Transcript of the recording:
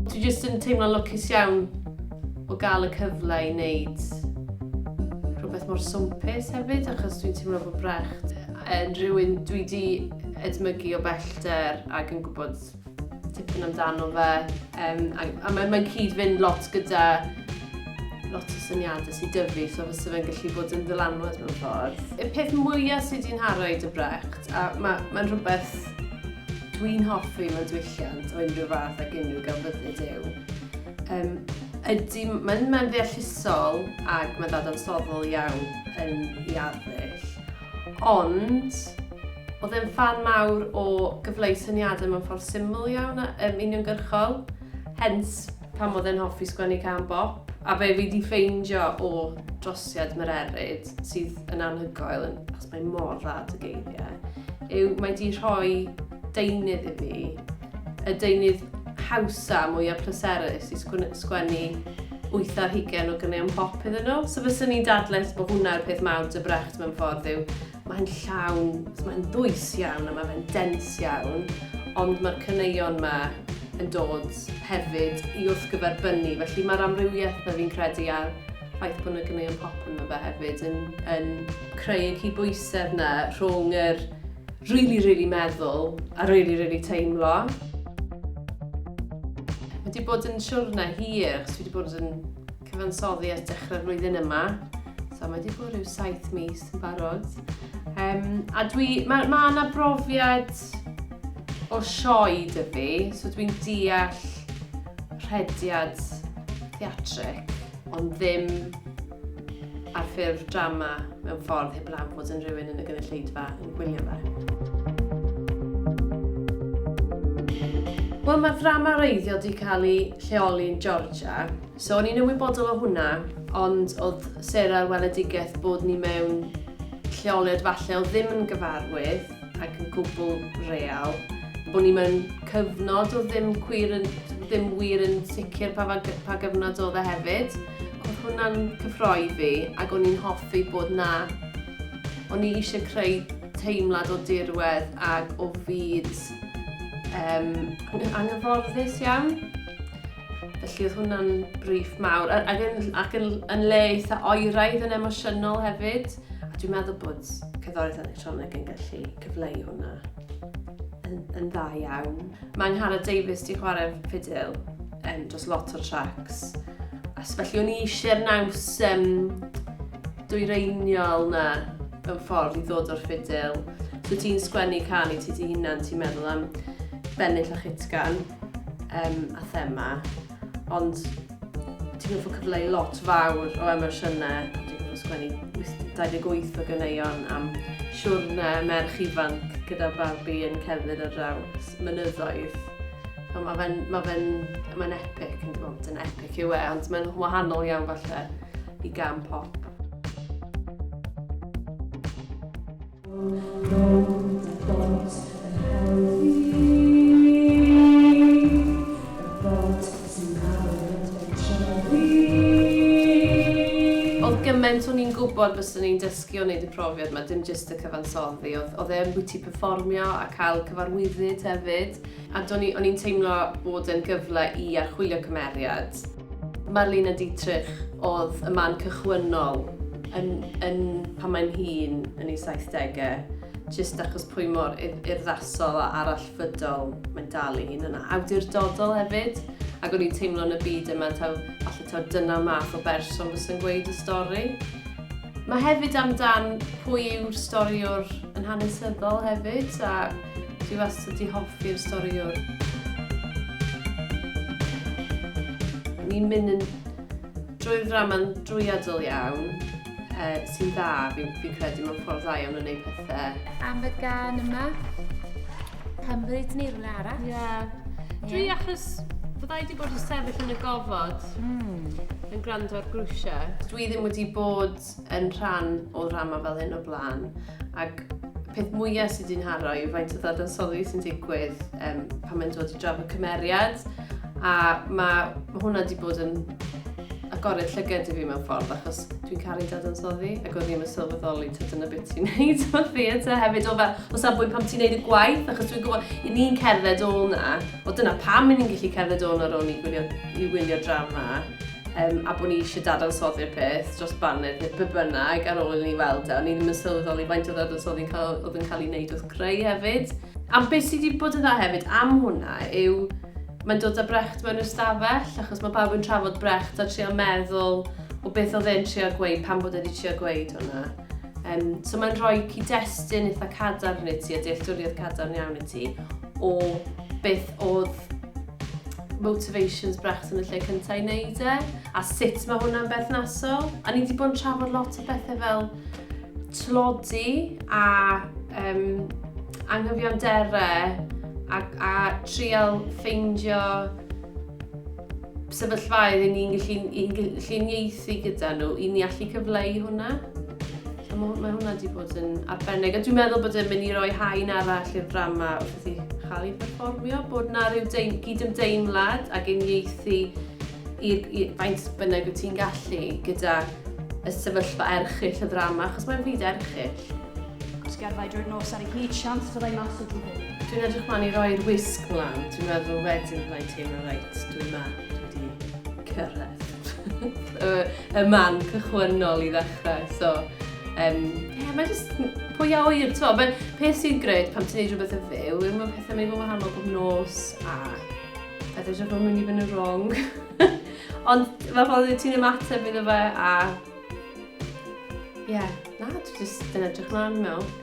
Dwi jyst yn teimlo'n lwcus iawn o gael y cyfle i wneud rhywbeth mor swmpus hefyd, achos dwi'n teimlo bod Brecht yn rhywun dwi 'di edmygu o bellter ac yn gwybod tipyn amdano fe. Um, a a mae'n mae cyd-fynd lot gyda lot o syniadau sy'n dyfu, so fysa fe'n gallu bod yn ddylanwad mewn ffordd. Y peth mwyaf sydd wedi'n haro i dy Brecht, a mae'n ma rhywbeth dwi'n hoffi mewn diwylliant o unrhyw fath ac unrhyw gelfyddyd yw, um, ydy, mae'n mae ddeallusol ac mae'n ddadansoddol iawn yn ei arddull, ond oedd e'n ffan mawr o gyfleu syniadau mewn ffordd syml iawn a um, uniongyrchol. Hence, pam oedd e'n hoffi sgwennu cân bop. A be fi di ffeindio o drosiad Mererid, sydd yn anhygoel, yn, achos mae mor dda dy geiriau, yw mae di rhoi deunydd i fi, y deunydd hawsa, mwyaf pleserus i sgwennu 8 ar hugain o ganeuon pop iddyn nhw. So fyswn i'n dadlau bod hwnna'r peth mawr dy Brecht mewn ffordd yw mae'n llawn, mae'n ddwys iawn a mae fe'n dens iawn, ond mae'r caneuon 'ma yn dod hefyd i wrthgyferbynnu, felly mae'r amrywiaeth 'na fi'n credu a'r ffaith bod 'na ganeuon pop ynddo fe hefyd yn, yn creu y cydbwysedd 'na rhwng yr really, really meddwl a really, really teimlo. Mae wedi bod yn siwrne hir, achos dwi wedi bod yn cyfansoddi ers dechrau'r flwyddyn yma. So mae wedi bod rhyw saith mis yn barod. Um, a dwi, mae ma yna brofiad o sioe dy fi, so dwi'n deall rhediad theatrig, ond ddim ar ffurf drama mewn ffordd heblaw bod yn rhywun yn y gynulleidfa yn gwylio fe. Wel, mae'r ddrama wreiddiol wedi cael ei lleoli yn Georgia, So o'n i'n ymwybodol o hwnna, ond oedd Sarah a'r weledigaeth bod ni mewn lleoliad falle oedd ddim yn gyfarwydd ac yn gwbl real, bod ni mewn cyfnod oedd ddim, cwir yn, ddim wir yn sicr pa, pa gyfnod oedd e hefyd. Oedd hwnna'n cyffroi fi ac o'n i'n hoffi bod na... O'n i eisiau creu teimlad o dirwedd ac o fyd um, anghyfforddus iawn. Felly oedd hwnna'n briff mawr. Ac yn, ac yn, yn le eitha oeraidd yn emosiynol hefyd. A dwi'n meddwl bod cerddoriaeth electronig yn gallu cyfleu hwnna yn, yn dda iawn. Mae Angharad Davies di chwarae ffidil um, dros lot o'r tracks. A felly o'n i eisiau'r naws um, dwyreiniol na mewn ffordd i ddod o'r ffidil. So ti'n sgwennu canu ti dy hunan, ti'n meddwl am bennill a chitgan um, a thema, ond ti'n gorfod cyfleu lot fawr o emosiynau. Dwi'n gorfod sgwennu 28 o ganeuon am siwrne merch ifanc gyda babi yn cerdded ar draws mynyddoedd. So mae fe'n ma fe mae'n epic, yn dweud, yn epic yw e, ond mae'n wahanol iawn falle i gam pop. Oedd gymaint o'n i'n gwybod fyswn i'n dysgu o wneud y profiad 'ma, dim jyst y cyfansoddi, oedd, oedd e ambwyty perfformio a cael cyfarwyddyd hefyd. A do'n i, o'n i'n teimlo bod e'n gyfle i archwilio cymeriad. Marlene Dietrich oedd y man cychwynnol yn, yn, pan mae'n hŷn yn ei 70au, jyst achos pwy mor urddasol a arallfydol mae'n dal ei hun yna. Awdurdodol hefyd, ac o'n i'n teimlo yn y byd yma taw, falle taw dyna math o berson fysa'n gweud y stori. Mae hefyd amdan pwy yw'r storiwr yn hanesyddol hefyd, a dwi wastad wedi hoffi'r storiwr. Ni'n mynd yn drwy'r ddrama'n drwyadl iawn, uh, sy'n dda, fi'n fi credu mewn ffordd dda iawn yn gwneud pethau. Am y gan yma, Cymru, dyn ni rhywle arall. Ie. Yeah. Dwi yeah. achos fyddai wedi bod yn sefyll yn y gofod yn gwrando ar grwsiau. Dwi ddim wedi bod yn rhan o ddrama fel hyn o blaen, ac peth mwyaf sydd wedi'n haro yw faint o ddadansoddi sy'n digwydd um, pan mae'n dod i drafod cymeriad, a mae, mae hwnna wedi bod yn agoriad llygad i fi mewn ffordd, achos dwi'n caru dadansoddi, ac o'n i ddim yn sylweddoli ta dyna beth ti'n neud o'r theatr hefyd, o fel, o safbwynt pam ti'n neud y gwaith, achos dwi'n gwybod, i ni'n cerdded ôl na, o dyna pam i ni'n gallu cerdded ôl na ar ôl i wylio drama, a bod ni eisiau dadansoddi'r peth dros baned neu be bynnag ar ôl i ni weld e, o'n i ddim yn sylweddoli faint o ddadansoddi'n cael, oedd yn cael ei wneud wrth creu hefyd. A beth sydd wedi bod yn dda hefyd am hwnna yw mae'n dod â Brecht mewn i'r stafell, achos mae pawb yn trafod Brecht a trio meddwl o beth oedd e'n trio gweud, pam bod e wedi trio gweud hwnna. So mae'n rhoi cyd-destun eitha cadarn i ti a dealltwriaeth cadarn iawn i ti o beth oedd motivations Brecht yn y lle cyntaf i wneud e, a sut mae hwnna'n berthnasol. A ni wedi bod yn trafod lot o bethau fel tlodi a anghyfiawnderau a trial ffeindio sefyllfaoedd i ni'n gallu uniaethu gyda nhw, i ni allu cyfleu hwnna. So mae hwnna wedi bod yn arbennig. A dwi'n meddwl bod e'n mynd i roi haen arall i'r drama wrth iddi chael ei pherfformio, bod na rhyw gydymdeimlad ac uniaethu i faint bynnag wyt ti'n gallu gyda y sefyllfa erchyll y ddrama, achos mae'n fyd erchyll. Cwsg drwy'r nos ar ei hyd, siawns fyddai mas o drwy. Dwi'n edrych mlaen i roi'r wisg mlaen. Dwi'n meddwl wedyn byddai'n teimlo reit, dwi ma, dwi wedi cyrraedd y man cychwynnol i ddechrau. So, yeah, mae jyst pwy a ŵyr, ti'n Mae peth sy'n grêt pan ti'n neud rhywbeth yn fyw, yw mae pethau'n mynd i fod yn wahanol bob nos a pethau jyst yn mynd i fynd yn wrong. Ond mae ffordd ti'n ymateb iddo fe a ie, yeah, na, dwi jyst yn edrych mlaen mewn.